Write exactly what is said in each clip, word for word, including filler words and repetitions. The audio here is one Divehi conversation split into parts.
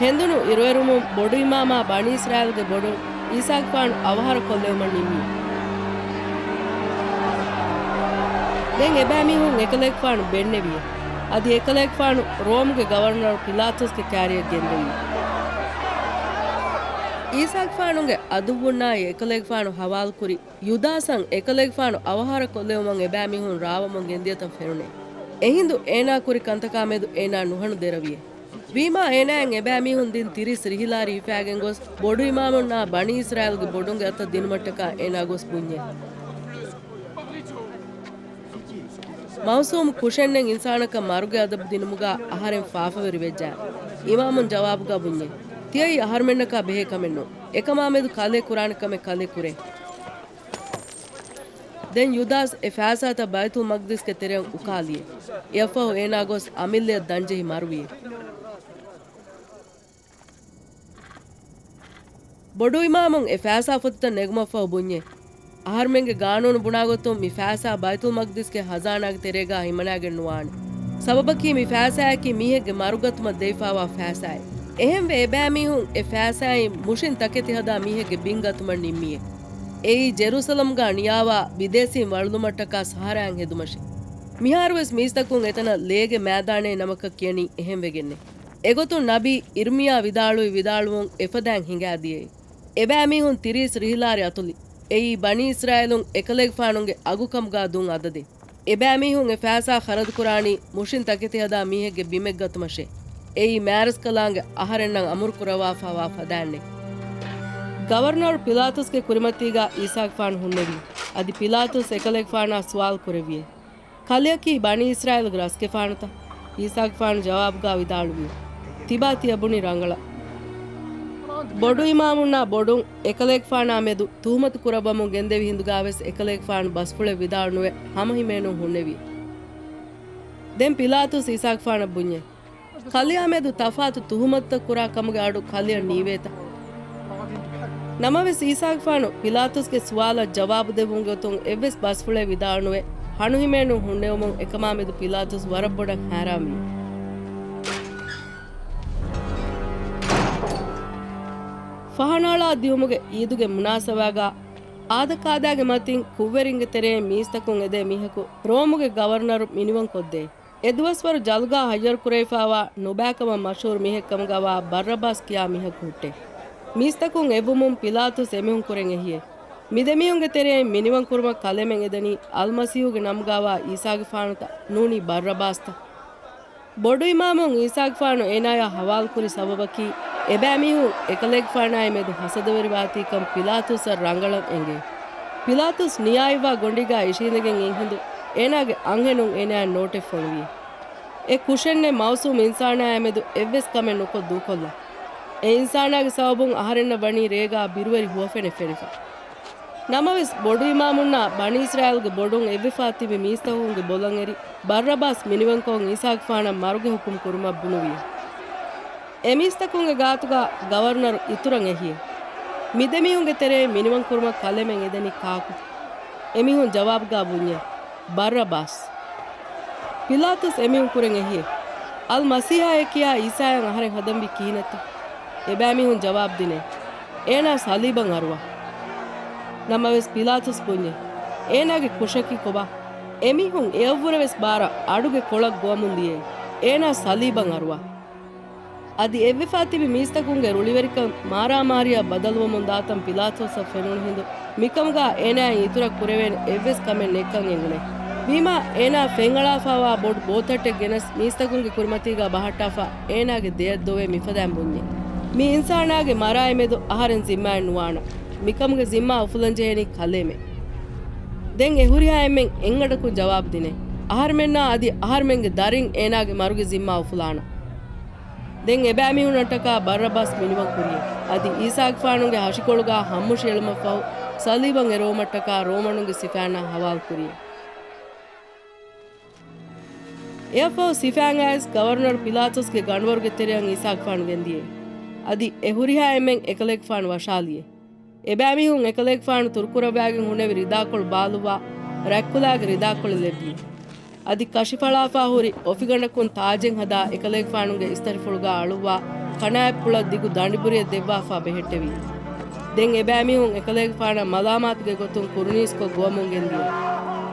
ގެންދުނު އިރުއެރުމުން ބޮޑު އިމާމާ ބަނީ އިސްރާއީލްގެ ބޮޑުން އީސާގެފާނު އަވަހާރަކޮށްލެވުމަށް ނިންމީ. ދެން އެބައިމީހުން އެކަލޭގެފާނު ބެންނެވިއޭ. އަދި އެކަލޭގެފާނު ރޯމުގެ ގަވަރނަރު ޕިލާތުސްގެ ކާރިއަށް ގެންދެވި. އީސާގެފާނުގެ އަދުއްވުންނާއި އެކަލޭގެފާނު ހަވާލުކުރި ޔުދާސަށް އެކަލޭގެފާނު އަވަހާރަކޮށްލެވުމަށް އެބައިމީހުން ރާވަމުން ގެންދިޔަތަން ފެނުނޭ. އެހިނދު އޭނާ ކުރި ކަންތަކާ މެދު އޭނާ ނުހަނު ދެރަވިއޭ. ވީމާ އޭނާއަށް އެބައިމީހުން ދިން ތިރީސް ރިހިލާ ރީފާގެން ގޮސް، ބޮޑު އިމާމުންނާ ބަނީ އިސްރާއީލްގެ ބޮޑުންގެ އަތަށް ދިނުމަށްޓަކާ އޭނާ ގޮސް ބުންޏޭ. މައުސޫމް ކުށެއްނެތް އިންސާނަކަށް މަރުގެ އަދަބު ދިނުމުގަ އަހަރެން ފާފަވެރި ވެއްޖާ. އިމާމުން ޖަވާބުގަ ބުންޏޭ. ތިޔައީ އަހަރުމެންނަކާ ބެހޭ ކަމެއް ނޫން. އެކަމާ މެދު ކަލޭ ކުރާނެ ކަމެއް ކަލޭ ކުރޭ. ދެން ޔުދާސް އެ ފައިސާތައް ބައިތުލް މަގްދިސްގެ ތެރެއަށް އުކާލިއޭ. އެއަށްފަހު އޭނާ ގޮސް އަމިއްލަޔަށް ދަންޖެހި މަރުވިއޭ. ބޮޑު އިމާމުން އެ ފައިސާ ފޮތިތައް ނެގުމަށްފަހު ބުންޏޭ، އަހަރުމެންގެ ގާނޫނު ބުނާގޮތުން މި ފައިސާ ބައިތުލް މަގްދިސްގެ ހަޒާނާގެ ތެރޭގަ ހިމަނާގެން ނުވާނެ. ސަބަބަކީ މި ފައިސާއަކީ މީހެއްގެ މަރުގަތުމަށް ދެވިފާވާ ފައިސާއެއް. އެހެންވެ އެބައިމީހުން އެ ފައިސާއިން މުށިން ތަކެތި ހަދާ މީހެއްގެ ބިން ގަތުމަށް ނިންމިއޭ. އެއީ ޖެރުސަލަމްގަ ނިޔާވާ ބިދޭސީން ވަޅުލުމަށްޓަކާ ސަހަރާއިން ހެދުމަށޭ. މިހާރުވެސް މީސްތަކުން އެތަނަށް ލޭގެ މައިދާނޭ ނަމަކަށް ކިޔަނީ އެހެންވެގެންނޭ. އެގޮތުން ނަބީ އިރްމިޔާ ވިދާޅުވި ވިދާޅުވުން އެފަދައިން ހިނގާދިޔައީ. އެބައިމީހުން ތިރީސް ރިހިލާ ރި އަތޮޅި. އެއީ ބަނީ އިސްރާއީލުން އެކަލޭގެފާނުގެ އަގުކަމުގާ ދުން އަދަދެއް. އެބައިމީހުން އެ ފައިސާ ޚަރަދުކުރާނީ މުށިން ތަކެތި ހަދާ މީހެއްގެ ބިމެއްގަތުމަށޭ. އެއީ މާރަސްކަލާނގެ އަހަރެންނަށް އަމުރުކުރައްވާފައިވާ ފަދައިންނޭ. ގަވަރނަރު ޕިލާތުސްގެ ކުރިމަތީގާ އީސާގެފާނު ހުންނެވި. އަދި ޕިލާތުސް އެކަލޭގެފާނާ ސުވާލު ކުރެއްވިއޭ. ކަލެއަކީ ބަނީ އިސްރާއީލުގެ ރަސްގެފާނުތަ؟ އީސާގެފާނު ޖަވާބުގާ ވިދާޅުވި، ތިބާ ތިޔަ ބުނި ރަނގަޅަށް. ބޮޑު އިމާމުންނާ ބޮޑުން އެކަލޭގެފާނާ މެދު ތުހުމަތު ކުރައްވަމުން ގެންދެވި ހިނދުގާވެސް އެކަލޭގެފާނު ބަސްފުޅެއް ވިދާޅުނުވެ ހަމަހިމޭނުން ހުންނެވި. ދެން ޕިލާތުސް އީސާގެފާނަށް ބުންޏޭ، ކަލެއާ މެދު ތަފާތު ތުހުމަތުތައް ކުރާ ކަމުގެ އަޑު ކަލެއަށް ނީވޭތަ؟ ނަމަވެސް އީސާގެފާނު ޕިލާތުސްގެ ސުވާލަށް ޖަވާބު ދެއްވުމުގެ ގޮތުން އެއްވެސް ބަސްފުޅެއް ވިދާޅުނުވެ ހަނުހިމޭނުން ހުންނެވުމުން އެކަމާ މެދު ޕިލާތުސް ވަރަށް ބޮޑަށް ހައިރާންވި. ފަހަނައަޅާ ދިއުމުގެ އީދުގެ މުނާސަބާގާ އާދަކާދައިގެ މަތިން ކުށްވެރިންގެ ތެރެއިން މީސްތަކުން އެދޭ މީހަކު ރޯމުގެ ގަވަރނަރު މިނިވަންކޮށްދޭ. އެ ދުވަސްވަރު ޖަލުގާ ހައްޔަރުކުރެވިފާވާ ނުބައިކަމަށް މަޝްހޫރު މީހެއްކަމުގަވާ ބައްރަބާސް ކިޔާ މީހަކު ހުއްޓޭ. މީސްތަކުން އެއްވުމުން ޕިލާތުސް އެމީހުން ކުރެން އެހިއޭ. މިދެމީހުންގެ ތެރެއިން މިނިވަންކުރުމަށް ކަލޭމެން އެދެނީ އަލްމަސީހުގެ ނަމުގާވާ އީސާގެފާނުތަ ނޫނީ ބައްރަބާސްތަ؟ ބޮޑު އިމާމުން އީސާގެފާނު އޭނާޔާ ހަވާލުކުރި ސަބަބަކީ، އެބައިމީހުން އެކަލޭގެފާނާއި މެދު ހަސަދަވެރިވާތީކަން ޕިލާތުސްއަށް ރަނގަޅަށް އެނގޭ. ޕިލާތުސް ނިޔާއިއްވާ ގޮނޑީގާ އިށީނދެގެން އިން ހިނދު، އޭނާގެ އަންހެނުން އޭނާއަށް ނޯޓެއް ފޮނުވި. އެ ކުށެއްނެތް މައުސޫމް އިންސާނާއާ މެދު އެއްވެސް ކަމެއް ނުކޮށް ދޫކޮށްލަން. އެ އިންސާނާގެ ސަބަބުން އަހަރެންނަށް ވަނީ ރޭގާ ބިރުވެރި ހުވަފެނެއް ފެނިފަ. ނަމަވެސް، ބޮޑު އިމާމުންނާ ބަނީ އިސްރާއީލްގެ ބޮޑުން އެއްވެފާ ތިބި މީސްތަކުންގެ ބޮލަށް އެރި، ބައްރަބާސް މިނިވަންކޮށް އީސާގެފާނަށް މަރުގެ ހުކުމް ކުރުމަށް ބުނުވި. އެމީސްތަކުންގެ ގާތުގަ ގަވަރނަރު އިތުރަށް އެހިއޭ. މިދެމީހުންގެ ތެރެއިން މިނިވަން ކުރުމަށް ކަލޭމެން އެދެނީ ކާކު؟ އެމީހުން ޖަވާބުގަ ބުންޏޭ، ބައްރަބާސް. ޕިލާތުސް އެމީހުން ކުރެން އެހިއޭ، އަލް މަސީހާއޭ ކިޔާ އީސާއަށް އަހަރެން ހަދަންވީ ކިހިނެއްތަ؟ އެބައިމީހުން ޖަވާބު ދިނޭ، އޭނާ ސަލީބަށް އަރުވާ. ނަމަވެސް ޕިލާތުސް ބުންޏޭ، އޭނާގެ ކުށަކީ ކޮބާ؟ އެމީހުން އެއަށްވުރެވެސް ބާރަށް އަޑުގެ ކޮޅަށް ގޮވަމުން ދިޔައީ. އޭނާ ސަލީބަށް އަރުވާ. އަދި އެއްވެފާ ތިބި މީސްތަކުންގެ ރުޅިވެރިކަން މާރާމާރީއަށް ބަދަލުވަމުން ދާތަން ޕިލާތުސްއަށް ފެނުނު ހިނދު، މިކަމުގާ އޭނާއަށް އިތުރަށް ކުރެވޭނެ އެއްވެސް ކަމެއް ނެތްކަން އެނގުނޭ. ވީމާ، އޭނާ ފެންއަޅާފާވާ ބޮޑު ބޯތައްޓެއް ގެނެސް މީސްތަކުންގެ ކުރިމަތީގާ ބަހައްޓާފަ އޭނާގެ ދެއަށް ދޮވެ މިފަދައިން ބުންޏޭ، މި އިންސާނާގެ މަރާއި މެދު އަހަރެން ޒިންމާއެއް ނުވާނަން. މިކަމުގެ ޒިންމާ އުފުލަންޖެހެނީ ކަލޭމެން. ދެން އެ ހުރިހާ އެންމެން އެއްއަޑަކުން ޖަވާބު ދިނޭ. އަހަރުމެންނާ އަދި އަހަރުމެންގެ ދަރިން އޭނާގެ މަރުގެ ޒިންމާ އުފުލާނަން. ދެން އެބައިމީހުންނަށްޓަކާ ބައްރަބާސް މިނިވަން ކުރިއޭ. އަދި އީސާގެފާނުގެ ހަށިކޮޅުގާ ހައްމުށި އެޅުމަށްފަހު، ސަލީބަށް އެރުވުމަށްޓަކާ ރޯމަނުންގެ ސިފައިންނާ ހަވާލު ކުރިއޭ. އެއަށްފަހު ސިފައިން އައިސް ގަވަރުނަރު ޕިލާތުސްގެ ގަނޑުވަރުގެ ތެރެއަށް އީސާގެފާނު ގެންދިޔައީ. އަދި އެ ހުރިހާ އެންމެން އެކަލޭގެފާނު ވަށާލިއޭ. އެބައިމީހުން އެކަލޭގެފާނު ތުރުކުރައްވާގެން ހުންނެވި ރިދާކޮޅު ބާލުއްވާ، ރަތްކުލާގެ ރިދާކޮޅެއް ލެއްވި. އަދި ކަށިފަޅާފާ ހުރި އޮފިގަނޑަކުން ތާޖެއް ހަދާ އެކަލޭގެފާނުގެ އިސްތަށިފުޅުގާ އަޅުއްވާ، ކަނާތްޕުޅަށް ދިގު ދަނޑިބުރިއެއް ދެއްވާފާ ބެހެއްޓެވި. ދެން އެބައިމީހުން އެކަލޭގެފާނަށް މަލާމާތުގެ ގޮތުން ކުރުނީސްކޮށް ގޮވަމުން ގެންދިޔަ.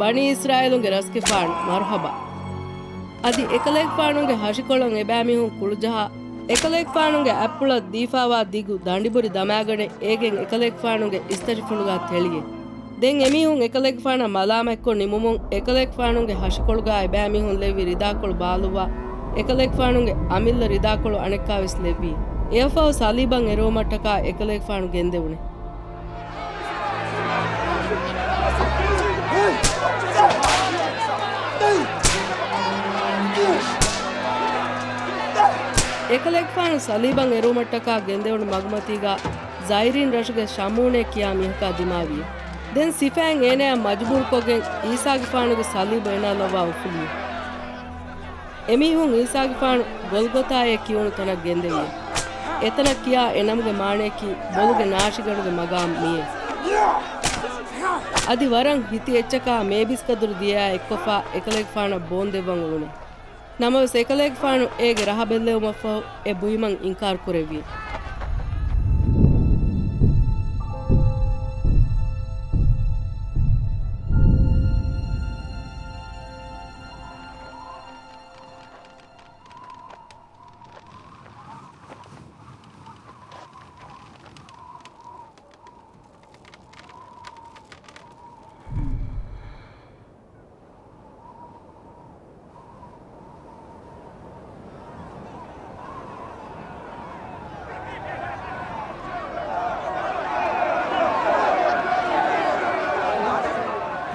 ބަނީ އިސްރާއީލުންގެ ރަސްގެފާން މަރުޙަބާ. އަދި އެކަލޭގެފާނުގެ ހަށިކޮޅަށް އެބައިމީހުން ކުޅުޖަހާ، އެކަލޭގެފާނުގެ އަތްޕުޅަށް ދީފާވާ ދިގު ދަނޑިބުރި ދަމާގަނެ، އޭގެން އެކަލޭގެފާނުގެ އިސްތަށިފުޅުގާ ތެޅިއެ. ދެން އެމީހުން އެކަލޭގެފާނަށް މަލާމަތްކޮށް ނިމުމުން، އެކަލޭގެފާނުގެ ހަށިކޮޅުގާ އެބައިމީހުން ލެއްވި ރިދާކޮޅު ބާލުއްވާ، އެކަލޭގެފާނުގެ އަމިއްލަ ރިދާކޮޅު އަނެއްކާވެސް ލެއްވީ. އެއަށްފަހު ސަލީބަށް އެރުވުމަށްޓަކާ އެކަލޭގެފާނު ގެންދެވުނެ. އެކަލޭގެފާނު ސަލީބަށް އެރުވުމަށްޓަކާ ގެންދެވުނު މަގުމަތީގާ ޒައިރީން ރަށުގެ ޝަމޫނޭ ކިޔާ މީހަކާ ދިމާވިއެ. ދެން ސިފައިން އޭނަޔާ މަޖުބޫރުކޮށްގެން އީސާގެފާނުގެ ސަލީބު އޭނާ ލައްވާ އުފުލިއެ. އެމީހުން އީސާގެފާނު ގޮލްގޮތާއޭ ކިޔުނު ތަނަށް ގެންދެވިއެ. އެތަނަށް ކިޔާ އެ ނަމުގެ މާނަޔަކީ ބޮލުގެ ނާށިގަނޑުގެ މަގާމް މިއޭ. އަދި ވަރަށް ހިތި އެއްޗަކާ މޭބިސްކަދުރު ދިޔަޔާ އެއްކޮށްފާ އެކަލޭގެފާނަށް ބޯންދެއްވަން އުޅުނެ. ނަމަވެސް އެކަލޭގެފާނު އޭގެ ރަހަ ބެއްލެވުމަށްފަހު އެ ބުއިމަށް އިންކާރު ކުރެއްވި.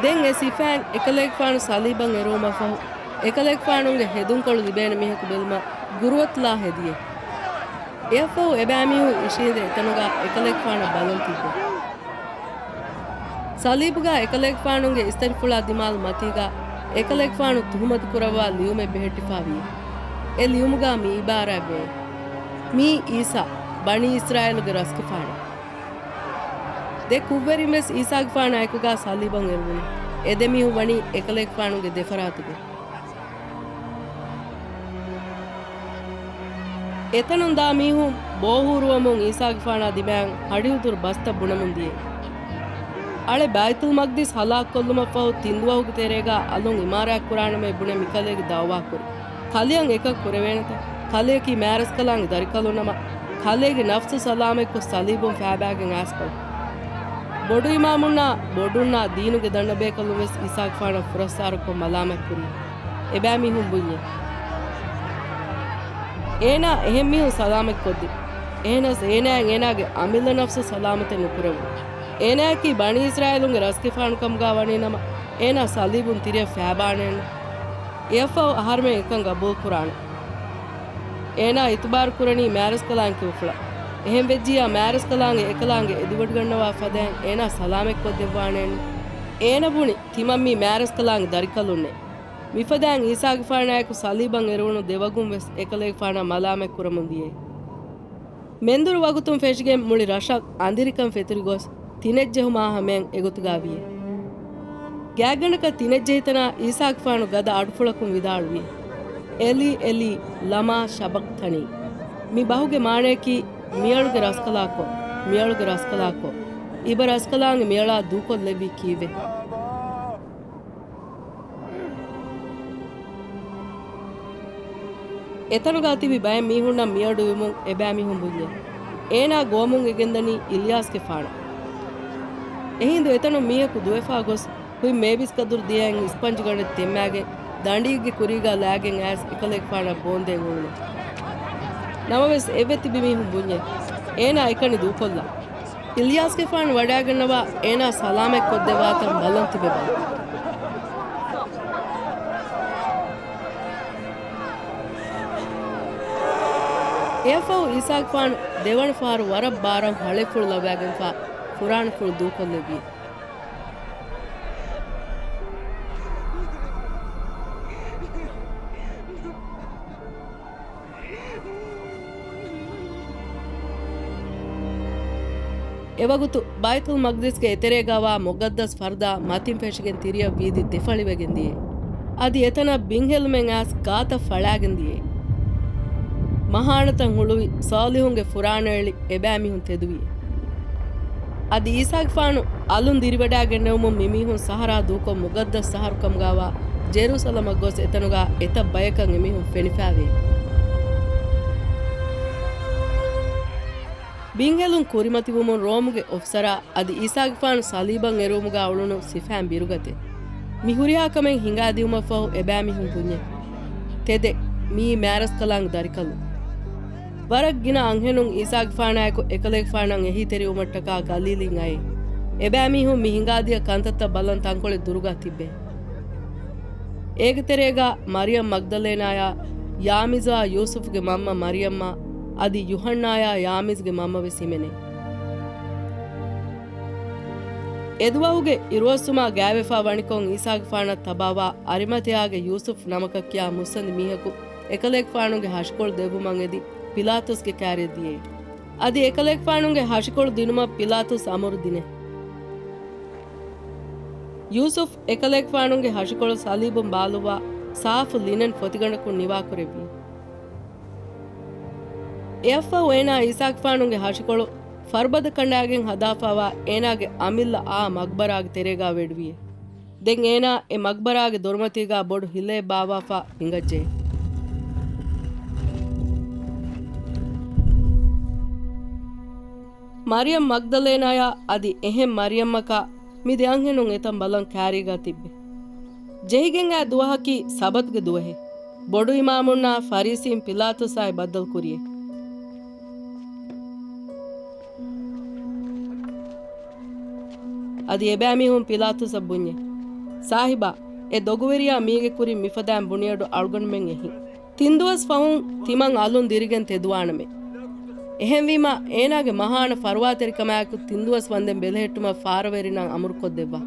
ދެން އެ ސިފައިން އެކަލޭގެފާނު ސަލީބަށް އެރުވުމަށްފަހު، އެކަލޭގެފާނުގެ ހެދުންކޮޅު ލިބޭނެ މީހަކު ބެލުމަށް ގުރުއަތުލާ ހެދިއެ. އެއަށްފަހު އެބައިމީހުން އިށީނދެ އެތަނުގާ އެކަލޭގެފާނަށް ބަލަން ތިއްބެ. ސަލީބުގާ އެކަލޭގެފާނުގެ އިސްތަށިފުޅާ ދިމާލު މަތީގާ އެކަލޭގެފާނު ތުހުމަތު ކުރައްވާ ލިޔުމެއް ބެހެއްޓިފާވި. އެ ލިޔުމުގާ މި އިބާރާތް ވޭ. މީ އީސާ، ބަނީ އިސްރާއީލުގެ ރަސްގެފާނެއް. ދެ ކުށްވެރިން ވެސް އީސާގެފާނާ އެކުގާ ސަލީބަށް އެރުވުނު. އެ ދެ މީހުން ވަނީ އެކަލޭގެފާނުގެ ދެފަރާތުގަ. އެތަނުން ދާ މީހުން ބޯހޫރުވަމުން އީސާގެފާނާ ދިމާއަށް ހަޑިހުތުރު ބަސްތައް ބުނަމުން ދިޔަ. އަޅެ ބައިތުލް މަގްދިސް ހަލާކުކޮށްލުމަށްފަހު ތިން ދުވަހުގެ ތެރޭގާ އަލުން އިމާރާތް ކުރާނަމޭ ބުނެ މިކަލޭގެ ދައުވާކުރި. ކަލެއަށް އެކަން ކުރެވޭނެތަ؟ ކަލެއަކީ މާރަސްކަލާނގެ ދަރިކަލުންނަމަ، ކަލޭގެ ނަފްސު ސަލާމަތްކޮށް ސަލީބުން ފައިބާގެން އައިސްފަޅު. ބޮޑު އިމާމުންނާ ބޮޑުންނާ ދީނުގެ ދަންނަބޭކަލުން ވެސް އީސާގެފާނަށް ފުރައްސާރަކޮށް މަލާމަތްކުރި. އެބައިމީހުން ބުންޏެ، އޭނާ އެހެން މީހުން ސަލާމަތްކޮށްދިން. އެހެނަސް އޭނާއަށް އޭނާގެ އަމިއްލަ ނަފްސު ސަލާމަތެއް ނުކުރެވުނު. އޭނާއަކީ ބަނީ އިސްރާއީލުންގެ ރަސްގެފާނު ކަމުގާ ވަނީ ނަމަ، އޭނާ ސަލީބުން ތިރިއަށް ފައިބާނެއެއްނު. އެއަށްފަހު އަހަރުމެން އެކަން ގަބޫލުކުރާނެ. އޭނާ އިތުބާރު ކުރަނީ މާރަސްކަލާނގެ ކިބަފުޅަށް. އެހެން ވެއްޖިއްޔާ މާރަސްކަލާނގެ އެކަލާނގެ އެދިވޮޑިގަންނަވާ ފަދައިން އޭނާ ސަލާމަތްކޮށްދެއްވާނެއެއްނު. އޭނަ ބުނި ތިމަން މީ މާރަސްކަލާނގެ ދަރިކަލުންނޭ. މިފަދައިން އީސާގެފާނާއެކު ސަލީބަށް އެރުވުނު ދެވަގުން ވެސް އެކަލޭގެފާނާ މަލާމަތް ކުރަމުން ދިޔައީ. މެންދުރު ވަގުތުން ފެށިގެން މުޅި ރަށަށް އަނދިރިކަން ފެތުރި ގޮސް ތިނެއްޖެހުމާ ހަމަޔަށް އެގޮތުގާ ވިޔޭ. ގާތްގަނޑަކަށް ތިނެއްޖެހިތަނާ އީސާގެފާނު ގަދަ އަޑުފުޅަކުން ވިދާޅުވި، އެލީ، އެލީ، ލަމާ ޝަބަކްތަނީ. މި ބަހުގެ މާނަޔަކީ، މިއަޅުގެ ރަސްކަލާކޯ، މިއަޅުގެ ރަސްކަލާކޯ. އިބަ ރަސްކަލާނގެ މިއަޅާ ދޫކޮށްލެއްވީ ކީއްވެ؟ އެތަނުގާ ތިބި ބައެއް މީހުންނަށް މިއަޑު އިވުމުން އެބައިމީހުން ބުންޏެ، އޭނާ ގޮވަމުން އެ ގެންދަނީ އިލްޔާސްގެފާނަށް. އެހިނދު އެތަނުން މީހަކު ދުވެފާ ގޮސް، ހުތް މޭބިސްކަދުރު ދިޔައިން އިސްޕަންޖުގަނޑެއް ތެއްމާގެން، ދަނޑިއެއްގެ ކުރީގާ ލާގެން އައިސް އެކަލޭގެފާނަށް ބޯންދޭން އުޅުނު. ނަމަވެސް އެއްވެ ތިބި މީހުން ބުންޏެ، އޭނާ އެކަނި ދޫކޮށްލާ. އިލްޔާސްގެފާނު ވަޑާގަންނަވާ، އޭނާ ސަލާމަތް ކޮށްދެއްވާތަން ބަލަން ތިބެބަލަ. އެއަށްފަހު އީސާގެފާނު ދެވަނަ ފަހަރު ވަރަށް ބާރަށް ހަޅޭފުޅު ލައްވާގެންފާ ފުރާނަފުޅު ދޫކޮށްލެއްވި. އެވަގުތު ބައިތުލް މަގްދިސްގެ އެތެރޭގަވާ މުގައްދަސް ފަރުދާ މަތިން ފެށިގެން ތިރިއަށް ވީދި ދެފަޅިވެގެން ދިޔައީ. އަދި އެތަނަށް ބިންހެލުމެއް އައިސް ގާތަށް ފަޅާގެން ދިޔައީ. މަހާނަތައް ހުޅުވި ޞާލިޙުންގެ ފުރާނައެޅި އެބައިމީހުން ތެދުވިއޭ. އަދި ޢީސާގެފާނު އަލުން ދިރިވަޑައިގެންނެވުމުން މިމީހުން ޞަޙްރާ ދޫކޮށް މުޤައްދަސް ޝަހަރުކަމުގާވާ ޖެރޫސަލަމަށް ގޮސް އެތަނުގާ އެތައް ބަޔަކަށް އެމީހުން ފެނިފައިވިއޭ. ބިންހެލުން ކުރިމަތިވުމުން ރޯމުގެ އޮފިސަރާ އަދި ޢީސާގެފާނު ޞަލީބަށް އެރުވުމުގާ އުޅުނު ސިފައިން ބިރުގަތޭ. މި ހުރިހާ ކަމެއް ހިނގާދިއުމަށްފަހު އެބައިމީހުން ބުންޏޭ، ތެދެއް، މިއީ މާރަސްކަލާނގެ ދަރިކަލުން. ވަރަށް ގިނަ އަންހެނުން ޢީސާގެފާނާއެކު އެކަލޭގެފާނަށް އެހީތެރިވުމަށްޓަކާ ގަލީލީން އައޭ. އެބައިމީހުން މި ހިނގާދިޔަ ކަންތައްތައް ބަލަން ތަންކޮޅެއް ދުރުގާ ތިއްބެ. އޭގެ ތެރޭގާ މަރިޔަމް މަގްދަލޭނާޔާ، ޔާމީޒާ ޔޫސުފްގެ މަންމަ މަރިޔަމްއާ، އަދި ޔޫޙަންނާޔާ ޔާމީޒްގެ މަންމަވެސް ހިމެނޭ. އެދުވަހުގެ އިރުއޮއްސުމާ ގާތްވެފާ ވަނިކޮށް ޢީސާގެފާނަށް ތަބާވާ އަރިމަތެޔާގެ ޔޫސުފް ނަމަކަށް ކިޔާ މުއްސަނދި މީހަކު އެކަލޭގެފާނުގެ ހަށިކޮޅު ދެއްވުމަށް އެދި ޕިލާތުސްގެ ކާރިއަށް ދިޔައީ. އަދި އެކަލޭގެފާނުގެ ހަށިކޮޅު ދިނުމަށް ޕިލާތުސް އަމުރު ދިނޭ. ޔޫސުފް އެކަލޭގެފާނުގެ ހަށިކޮޅު ޞަލީބުން ބާލުއްވާ ސާފު ލިނެން ފޮތިގަނޑަކުން ނިވާކުރެއްވި. އެއަށްފަހު އޭނާ ޢީސާގެފާނުގެ ހަށިކޮޅު ފަރުބަދަ ކަނޑާގެން ހަދާފާވާ އޭނާގެ އަމިއްލަ އާ މަގްބަރާގެ ތެރޭގާ ވެޑުވިއޭ. ދެން އޭނާ އެ މަގްބަރާގެ ދޮރުމަތީގާ ބޮޑު ހިލައެއް ބާއްވާފާ ހިނގައްޖެ. މަރިޔަމް މަގްދަލޭނާޔާ އަދި އެހެން މަރިޔަމްއަކާ މި ދެ އަންހެނުން އެތަން ބަލަން ކާރީގާ ތިއްބެ. ޖެހިގެން އާ ދުވަހަކީ ސަބަތުގެ ދުވަހެއް. ބޮޑު އިމާމުންނާ ފަރީސީން ޕިލާތުސްއާއި ބައްދަލު ކުރިއޭ. އަދި އެބައިމީހުން ޕިލާތުސަށް ބުންޏޭ، ސާހިބާ، އެ ދޮގުވެރިޔާ މީގެ ކުރިން މިފަދައިން ބުނިއަޑު އަޅުގަނޑުމެން އެހިން. ތިން ދުވަސް ފަހުން ތިމަން އަލުން ދިރިގެން ތެދުވާނަމޭ. އެހެންވީމާ، އޭނާގެ މަހާނަ ފަރުވާތެރިކަމާއެކު ތިން ދުވަސް ވަންދެން ބެލެހެއްޓުމަށް ފާރަވެރިންނަށް އަމުރުކޮށްދެއްވާ.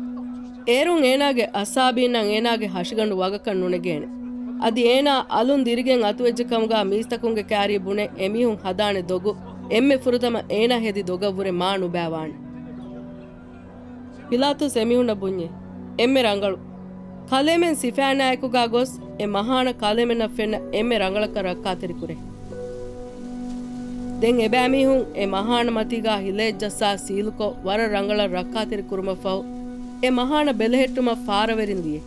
އޭރުން އޭނާގެ އަޞްޙާބީންނަށް އޭނާގެ ހަށިގަނޑު ވަގަކަށް ނުނެގޭނެ. އަދި އޭނާ އަލުން ދިރިގެން އަތުވެއްޖެ ކަމުގާ މީސްތަކުންގެ ކާރީ ބުނެ އެމީހުން ހަދާނެ ދޮގު އެންމެ ފުރަތަމަ އޭނާ ހެދި ދޮގަށްވުރެ މާ ނުބައިވާނެ. ޕިލާތުސް އެމީހުންނަށް ބުންޏޭ، އެންމެ ރަނގަޅު. ކަލޭމެން ސިފައިންނާއެކުގާ ގޮސް އެ މަހާނަ ކަލޭމެންނަށް ފެންނަ އެންމެ ރަނގަޅަކަށް ރައްކާތެރިކުރޭ. ދެން އެބައިމީހުން އެ މަހާނަ މަތީގާ ހިލައެއް ޖައްސާ ސީލުކޮށް ވަރަށް ރަނގަޅަށް ރައްކާތެރި ކުރުމަށްފަހު، އެ މަހާނަ ބެލެހެއްޓުމަށް ފާރަވެރިން ދިޔަ.